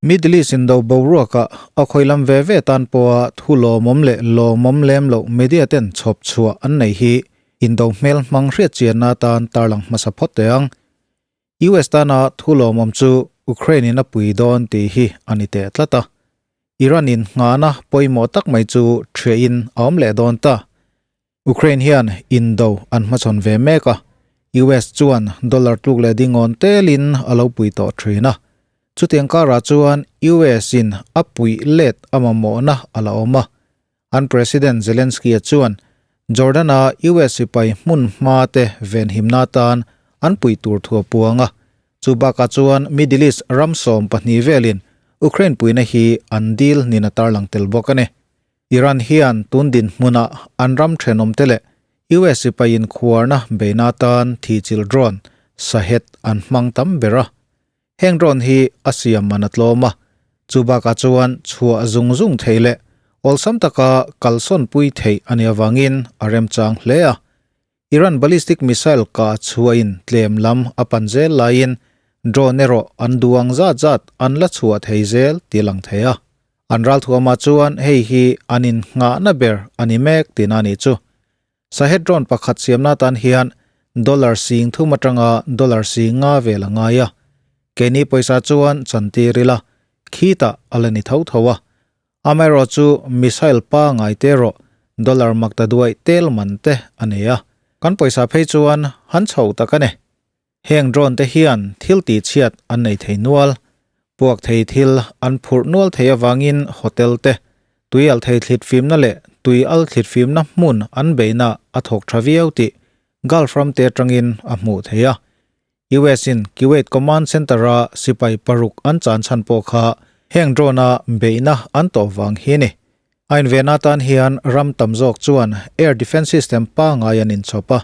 Middle East indo boruaka a khawi lam ve ve tan pawha thu lawmawm leh lawmawm lem loh media ten chhawp chhuah an nei hi indo hmel hmang hriat chianna atan tarlang hmasa phawt teh ang. US tana thu lawmawm chu Ukraine in a pui dawn tih hi a ni teh tlat a. Iran in nghahna pawimawh tak mai chu thiah in a awm leh dawn ta. Ukraine hian indo an hmachhawn ve mek a, US chuan dollar tluk leh dingawn telin a lo pui tawh thin a. Chutiang karah chuan US in a puih let a mamawhna a la awm a. An President Zelensky-a chuan Jordan-a US sipai hmun hma te venhimna atan an pui tur thu a puang a. Chu bakah chuan Middle East ram 12 velin Ukraine puina hi an dil nin a tarlang tel bawk a ni. Iran hian tun dinhmunah an ram thenawmte leh US sipai inkhuarna beihna atan thihchilh drone Shahed an hmang tam ber a. Heng drone hi a siam man a tlawm a, chu bakah chuan chhuah zung zung theih leh awlsam taka kalsawn pui theih a nih avangin a remchang hle a. Iran ballistic missile kah chhuahin tlem lam a pan zel laiin drone erawh an duh ang zat zat an la chhuah thei zel tih a lang thei a. An ralthuamah chuan hei hi an innghahna ber a ni mek tihna a nih chu. Shahed drone pakhat siamna atan hian dollar 3000 atanga dollar 5000 vel a ngai a. Keini pawisa chuan chantir ila, khitah a la ni tho tho a. Amaherawh chu missile pangai te erawh dollar makta duaih tel man te a nei a. Kan pawisa phei chuan han chho tak a ni. Heng drone te hian thil tihchhiat an nei thei nual. Puak thei thil an phurh nual thei avangin hotel te, tui al thei thlit fimna leh tui al thlit fimna hmun an beihna a thawk tha viau tih Gulf ram te atangin a hmuh theih a. US in Kuwait Command Center a sipai paruk an chan chhan pawh kha heng drone a beihna an tawh vang hi a ni. A invenna atan hian ram tam zawk chuan air defence system pangai an inchhawp a,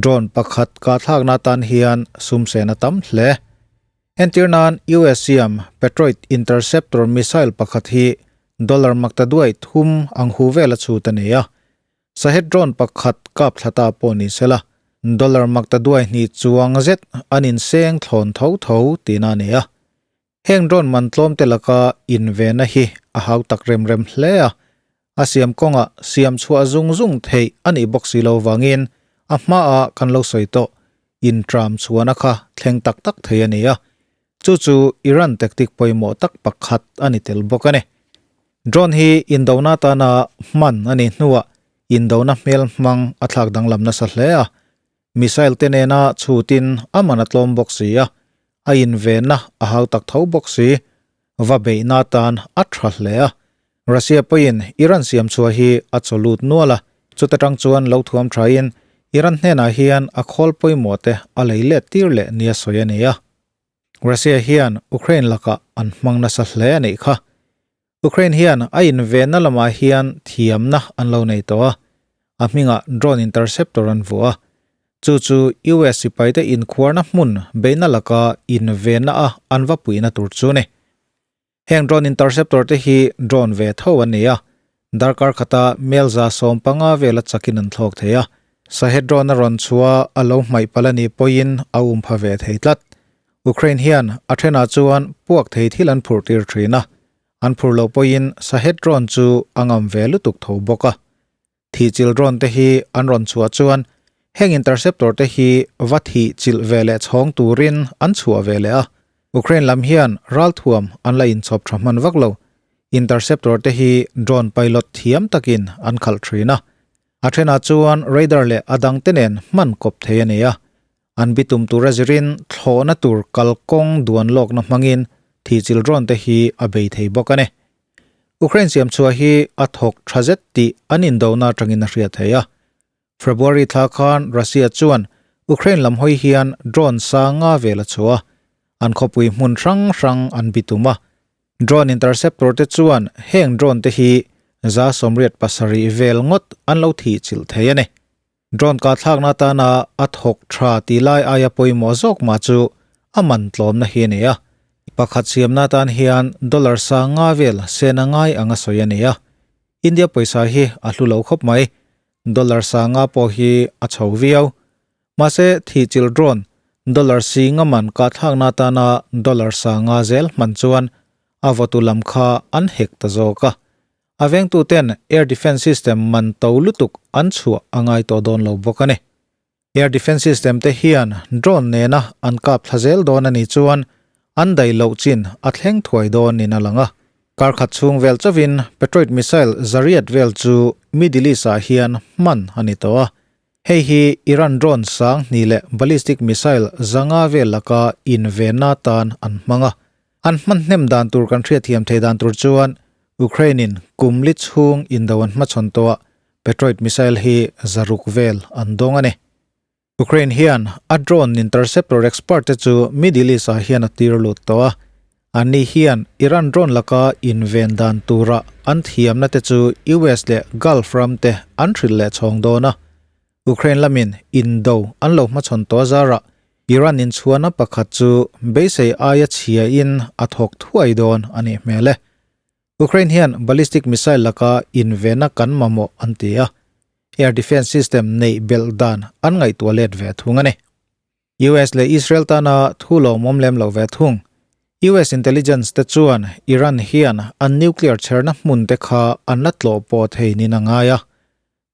Drone pakhat kahthlakna atan hian sumsen a tam hle. Entir nan US siam Patriot interceptor missile pakhat hi dollar makta duai thum ang hu vel a chhut a ni a. Shahed drone pakhat kap thla ta pawh ni sela, dollar makta duai hnih chuang zet an inseng thlawn tho tho tihna a ni a. Heng drone man tlawm te laka invena hi a hau tak rem rem hle a, a siam kawngah siam chhuah zung zung theih a nih bawk si lo vangin a hmaah kan lo sawi tawh intram chhuahna kha thleng tak tak thei a ni a, chu chu Iran tactic pawimawh tak pakhat a ni tel bawk a ni. Drone hi indona atana hman a nih hnuah indona hmel hmang a thlak danglam nasa hle a, Missile te nena chhutin a man a tlawm bawk si a, a invenna a hau tak tho bawk si. Va beihna atan a tha hle a. Russia pawhin Iran siam chhuah hi a chaw lut nual a, chuta tang chuan lo thuam thain Iran hnenah hian a khawl pawimawh te a lei let tir leh nia sawi a ni a. Russia hian Ukraine lakah an hmang nasa hle a nih kha. Ukraine hian a invenna lamah hian thiamna an lo nei tawh a, a hmingah drone interceptor an vuah a. Chu chu US sipaite inkhuarna hmun beihna laka invenna a an va puihna tur chu a ni. Heng drone interceptor te hi drone ve tho an ni a, darkar khata mel 150 vela chakin an thlawk thei a. Shahed drone a rawn chhuah a lo hmaih palh a nih pawhin a um pha ve thei tlat. Ukraine hian a thenah chuan puak thei thil an phurh tir thin a, an phur loh pawhin Shahed drone chu a ngam ve lutuk tho bawk a. Thihchilh drone te hi an rawn chhuah chuan heng interceptor te hi va thihchilh ve leh chhawng turin an chhuah ve leh a. Ukraine lam hian ralthuam an la inchhawp tha hman vak lo. Interceptor te hi drone pilot thiam takin an khalh thin a. A thenah chuan radar leh a dangte nen hman kawp thei a ni a. An bitum tura zirin thlawhna tur kalkawng duan lawkna hmangin thihchilh drone te hi a bei thei bawk a ni. Ukraine siam chhuah hi a thawk tha zet tih an indona atangin a hriat theih a. February thla khan Russia chuan Ukraine lam hawi hian drone sanga vel a chhuah a, an khawpui hmun hrang hrang an bitum a. Drone interceptor te chuan heng drone te hi 87 vel ngawt an lo thihchilh thei a ni. Drone kah thlakna atana a thawk tha tih lai aia pawimawh zawk mah chu a man tlawmna hi a ni a. Pakhat siamna atan hian dollar 5000 vel sen a ngai ang a sawi a ni a. India pawisa hi a hlu lo khawp mai. Dollar 5000 pawh hi a chho viau. Mahse thihchilh drone dollar 10 man kah thlakna atana dollar 5000 zel hman chuan. a vawtu lam kha an hek ta zawk a. A vengtuten air defence system man to lutuk an chhuah a ngai tawh dawn lo bawk a ni. Air defence system te hian drone nena an kap thla zel dawn a nih chuan an daih loh chin a thleng thuai dawn in a lang a. Kar khat chhung vel chauhin Patriot missile zariat vel chu Middle East ah hian hman a ni tawh a. Hei hi Iran drone sang hnih leh ballistic missile zanga vel laka invenna tan an hmang a. An hman hnem dan tur kan hriatthiam thei dan tur chuan Ukraine in kum li chhung indo an hmachhawn tawh a, Patriot missile hi zaruk vel an dawng a ni. Ukraine hian a drone interceptor expert te chu Middle East ah hian a tir lut tawh a, anni hian Iran drone laka inven dan tura an thiamna te chu US leh Gulf ram te an hrilh leh chhawng dawn a. Ukraine lamin indo an lo hmachhawn tawh a zarah Iran inchhuahna pakhat chu beisei aia chhia in a thawk thuai dawn a nih hmel e. Ukraine hian ballistic missile laka invena kan mamawh an ti a, air defence system neih belh dan an ngaihtuah let ve thung a ni. US leh Israel tana thu lawmawm lem lo ve thung. US intelligence te chuan Iran hian an nuclear chherna hmun te kha an la tlawh pawh thei niin a ngai a.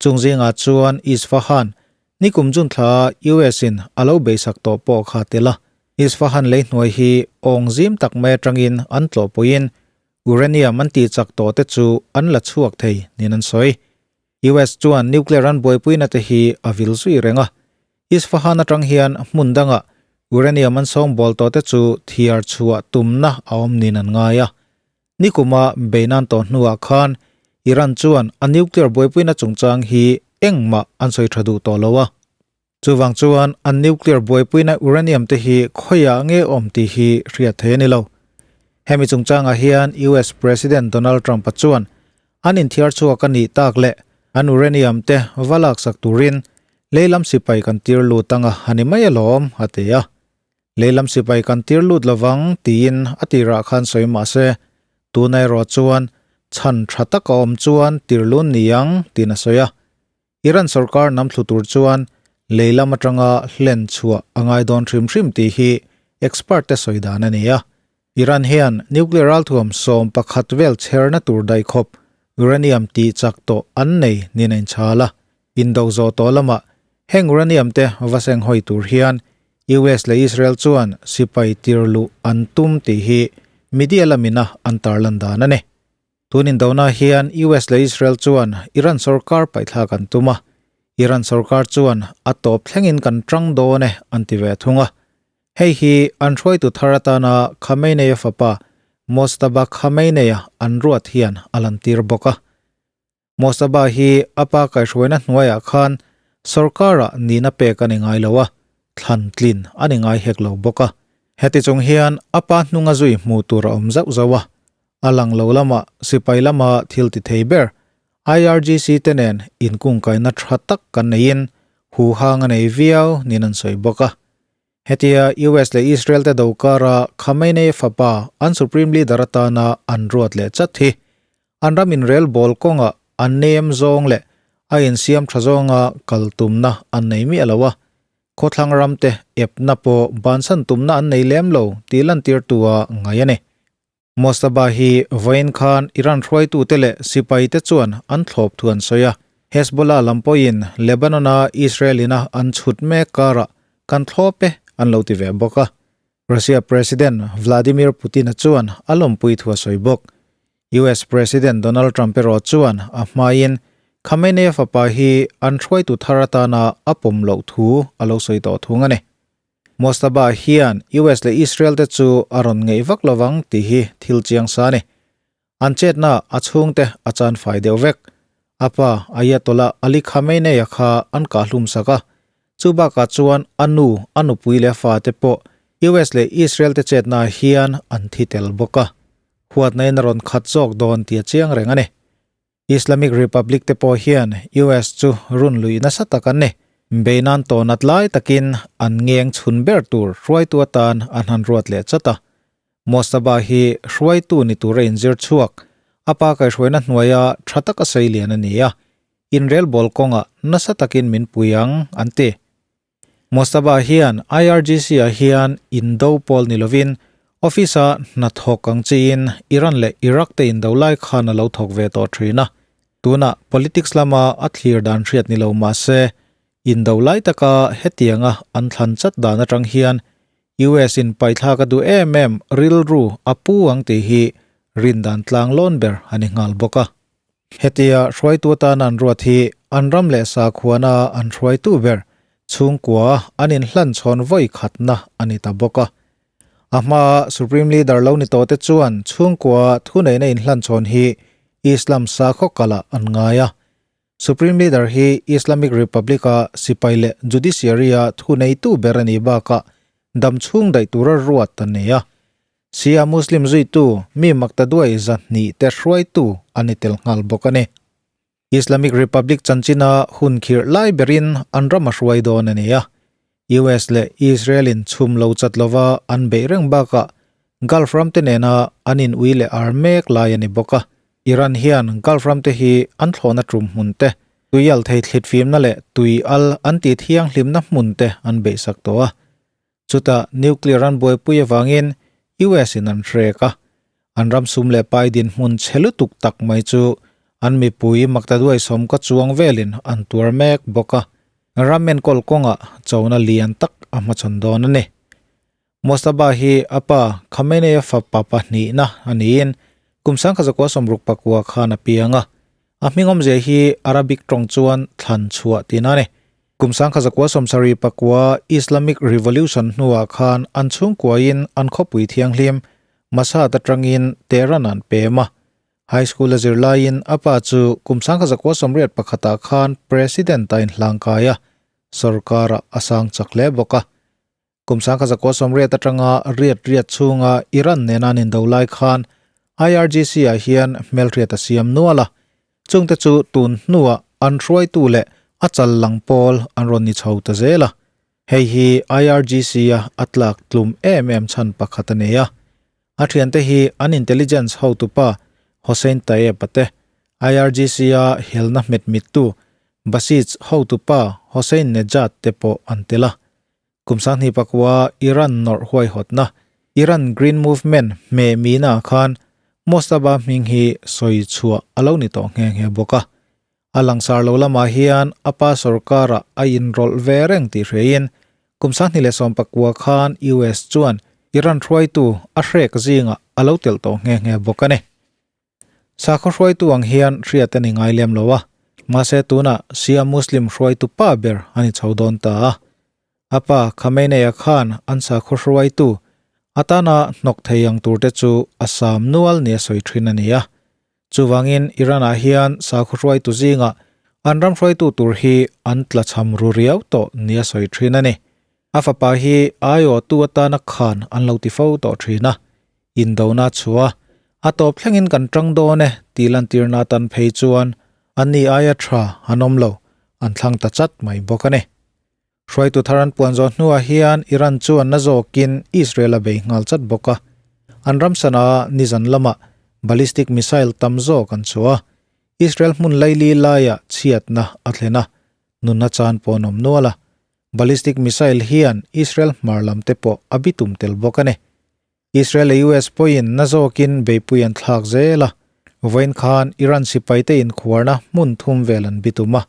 Chung zingah chuan Isfahan, nikum June thla US in a lo beisak tawh pawh kha tel a. Isfahan lei hnuai hi awng zim tak mai atangin an tlawhpuiin uranium an tihchak tawh te chu an la chhuak thei niin an sawi. US chuan nuclear an buaipuina te hi a vil zui reng a. Isfahan atang hian hmun dangah uranium an sawngbawl tawh te chu thiar chhuah tumna a awm niin an ngai a. Nikuma beinan tawh hnuah khan Iran chuan a nuclear buaipuina chungchang hi engmah an sawi tha duh tawh lo a. Chuvang chuan an nuclear buaipuina uranium te hi khawiah nge awm tih hi hriat thei a ni lo. Hemi chungchangah hian US President Donald Trump-a chuan an inthiar chhuak a nih tak leh an uranium te va laksak turin leilam sipai kan tir lut anga a ni mai alawm, a ti a. Lehlam sipai kan tir lut lovang tiin a tirah khan sawi mah se, tuna erawh chuan chhan tha tak a awm chuan tir lun ni ang tiin a sawi a. Iran sorkar nam thlu tur chuan leilam atanga hlen chhuah a ngai dawn hrim hrim tih hi expert te sawi dan a ni a. Iran hian nuclear ralthuam 11 vel chherna tur daih khawp uranium tih chak tawh an nei niin a inchhal a. Indo zawh tawh lamah heng uranium te va seng hawi tur hian US leh Israel chuan sipai tir luh an tum tih hi media lamina an tarlan dan a ni. Tun indona hian US leh Israel chuan Iran sorkar paihthlak an tum a, Iran sorkar chuan a tawp thlengin kan tang dawn e an ti ve thung a. Hei hi an hruaitu thar atana Khamenei-a fapa Mojtaba Khamenei-a an ruat hian a lantir bawk a. Mojtaba hi a pa kaihhruaina hnuaiah khan sorkarah nihna pek a ni ngai lo a, thlan tlin a ni ngai hek lo bawk a. Heti chung hian a pa hnunga zui hmuh tur a awm zauh zauh a, a lang lo lama sipai lama thil ti thei ber IRGC te nen inkungkaina tha tak kan neiin huhang a nei viau niin an sawi bawk a. Hetia US leh Israel te do kara Khamenei fapa an Supreme Leader atana an ruat leh chat hi an ram inrel bawl kawngah a nem zawng leh a insiam tha zawnga kal tumna an nei miah lo a, khawthlang ram te epna pawh bansan tumna an nei lem lo tih lantirtua ngai a ni. Mojtaba hi vawiin khan Iran hruaitute leh sipaite chuan an thlawp thu an sawi a. Hezbollah lam pawhin Lebanon-a Israel ina an chhut mek karah kan thlawp e an lo ti ve bawk a. Russia President Vladimir Putin-a chuan a lawmpui thu a sawi bawk. US President Donald Trump erawh chuan a hmain Khamenei-a fapa hi an hruaitu thar atana a pawm loh thu a lo sawi tawh thung a ni. Mojtaba hian US leh Israel te chu a rawn ngeih vak lovang tih hi thil chiang sa a ni. An chetna a chhungte a chan fai deuh vek. A pa Ayatollah Ali Khamenei-a kha an kah hlum sak a, chu bakah chuan a nu, a nupui leh a fate pawh US leh Israel te chetna hian an thi tel bawk a. Huatna in a rawn khat zawk dawn tih a chiang reng a ni. Islamic Republic te pawh hian US chu run lui nasa tak an ni. Beinan tawnat lai takin an ngeng chhun ber tur hruaitu atan an han ruat leh chat a. Mojtaba hi hruaitu ni tura inzir chhuak, a pa kaihhruaina hnuaia tha taka sei lian a ni a, inrelbawl kawngah nasa takin min pui ang an ti. Mojtaba hian IRGC-ah hian indo pawl ni lovin Office-a hna thawk ang chiin Iran leh Iraq te indo lai khan a lo thawk ve tawh thin a. Tunah politics lama a thlir dan hriat ni lo mah se, indo lai taka hetianga an thlan chat dan atang hian US in paithlak a duh em em rilru a pu ang tih hi rindan tlang lawn ber a ni nghal bawk a. Hetia hruaitu atana an ruat hi an ram leh sakhuana an hruaitu ber chhungkua an inhlan chhawn vawi khatna a ni ta bawk a. A hmaa Supreme Leader lo ni tawhte chuan chhungkua thuneihna inhlan chhawn hi Islam sakhaw kalah an ngai a. Supreme Leader hi Islamic Republic-a sipai leh judiciary-a thuneitu ber a nih bakah dam chhung daih tura ruat a ni a. Shia Muslim zuitu mi maktaduai 200 te hruaitu a ni tel nghal bawk a ni. Islamic Republic chanchina hun khirh lai berin an ram a hruai dawn a ni a. US leh Israel in chhum lo chat lova an beih reng bakah Gulf ram te nena an in ui leh ar mek lai a ni bawk a. Iran hian Gulf ram te hi an thlawhna tum hmun te, tui al thei thlit fimna leh tui al an tih thianghlimna hmun te an beihsak tawh a. Chutah nuclear an buaipui avangin US in an hrek a, an ram sum leh pai dinhmun chhe lutuk tak mai chu an mipui maktaduai sawm ka chuang velin an tuar mek bawk a, ram enkawl kawngah chona lian tak a hmachhawn dawn a ni. Mojtaba hi a pa Khamenei-a fapa pahnihna a niin kum 1969 khan a piang a, A hming awmzia hi Arabic tawng chuan thlan chhuah tihna a ni. Kum 1979 Islamic Revolution hnuah khan an chhungkuain an khawpui thianghlim Mashhad atangin Tehran an pem a. High school a zir laiin a pa chu kum 1981 ah khan President a inhlangkai a, sorkarah a sang chak hle bawk a. Kum 1980 atanga riat riat chhunga Iran nena an indo lai khan IRGC ah hian hmelhriat a siam nual a, chungte chu tun hnuah an hruaitu leh a chal lang pawl an rawn ni chho ta zel a. Hei hi IRGC a a tlak tlum em em chhan pakhat a ni a. A thiante hi an intelligence hotupa Hossein Taeb-a te, IRGC a helna hmet mittu Basij hotupa Hossein Nejad te pawh an tel a. Kum 2009 Iran nawrh huaihawtna, Iran Green Movement hmeh mina khan Mojtaba hming hi sawi chhuah a lo ni tawh nghe nghe bawk a. A langsar lo lamah hian a pa sorkarah a inrawlh ve reng tih hriain kum 2019 khan US chuan Iran hruaitu a hrek zingah a lo telh tawh nghe nghe bawk a ni. Sakhaw hruaitu ang hian hriat a ni ngai lem lo a, mahse tunah Shia Muslim hruaitu pa ber a ni chho dawn ta a. A pa Khamenei-a khan an sakhaw hruaitu atana hnawk thei ang turte chu a sam nual nia sawi thin a ni a. Chuvangin Iran-ah hian sakhaw hruaitu zingah an ram hruaitu tur hi an tlachham ru riau tawh nia sawi thin a ni. A fapa hi aiawhtu atana khan an lo ti fo tawh thin a, Indona chhuah a, a tawp thlengin kan tang dawn e tih lantirna atan phei chuan anni aia tha an awm lo, an thlang ta chat mai bawk a ni. Hruaitu thar an puan zawh hnuah hian Iran chuan na zawkin Israel a bei nghal chat bawk a, an ram sana nizan lamah ballistic missile tam zawk an chhuah a, Israel hmun laili laiah chhiatna a thlen a, nunna chan pawh an awm nual a, ballistic missile hian Israel hmar lam te pawh a bitum tel bawk a ni. Israel leh US pawhin na zawkin beihpui an thlak zel a, vawiin khan Iran sipaite inkhuarna hmun thum vel an bitum a.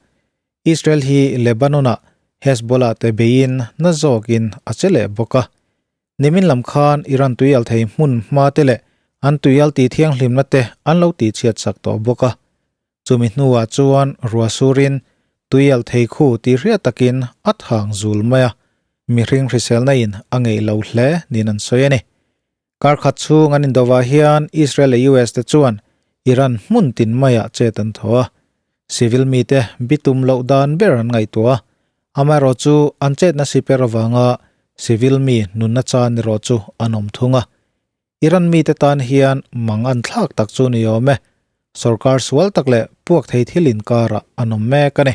Israel hi Lebanon-ah Hezbollah te beiin na zawkin a che leh bawk a. Nimin lam khan Iran tuial thei hmun hma te leh an tuial tih thianghlimna te an lo tihchhiat sak tawh bawk a. Chumi hnuah chuan ruah surin tuial thei khu tih hriat takin a thang zul mai a, mihring hriselna in a ngeih lo hle niin an sawi a ni. Kar khat chhung an indovah hian Israel leh US te chuan Iran hmun tin maiah chet an thaw a, civil mite bitum loh dan ber an ngaihtuah a, amaherawh chu an chetna siper avanga civil mi nunna chan erawh chu an awm thung a. Iran mite tan hian mang an thlak tak chu ni awm e. Sorkar sual tak leh puak thei thil inkarah an awm mek a ni.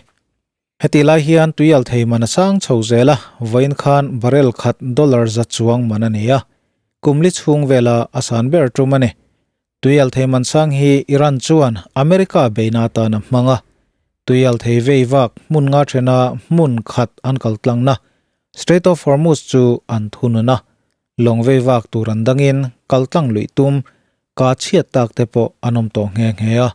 Hetih lai hian tuial thei man a sang chho zel a, vawiin khan barrel khat dollar za chuang man a ni a, kum li chhung vela a san ber tum a ni. Tuial thei man sang hi Iran chuan America beina atan a hmang a, tuial thei vei vak hmun nga thena hmun khat an kal tlangna Strait of Hormuz chu an thunun a. Lawng vei vak tur an dangin kal tlang luih tum ka chhiat tak te pawh an awm tawh nghe nghe a.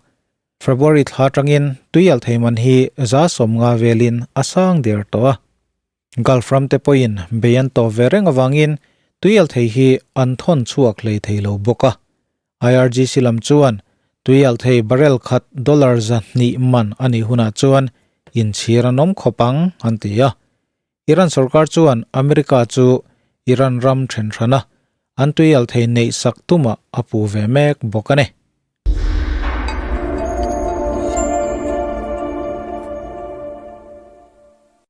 February thla atangin tuial thei man hi 150 velin a sang der tawh a. Gulf ram te pawhin bei an tawp ve reng avangin tuial thei hi an thawn chhuak hlei thei lo bawk a. IRGC lam chuan tuial thei barrel khat dollar 200 man a nih hunah chuan inchhir an awm khawp ang an ti a. Iran sorkar chuan America chu Iran ram then hrana an tuial thei neih sak tumah a puh ve mek bawk a ni.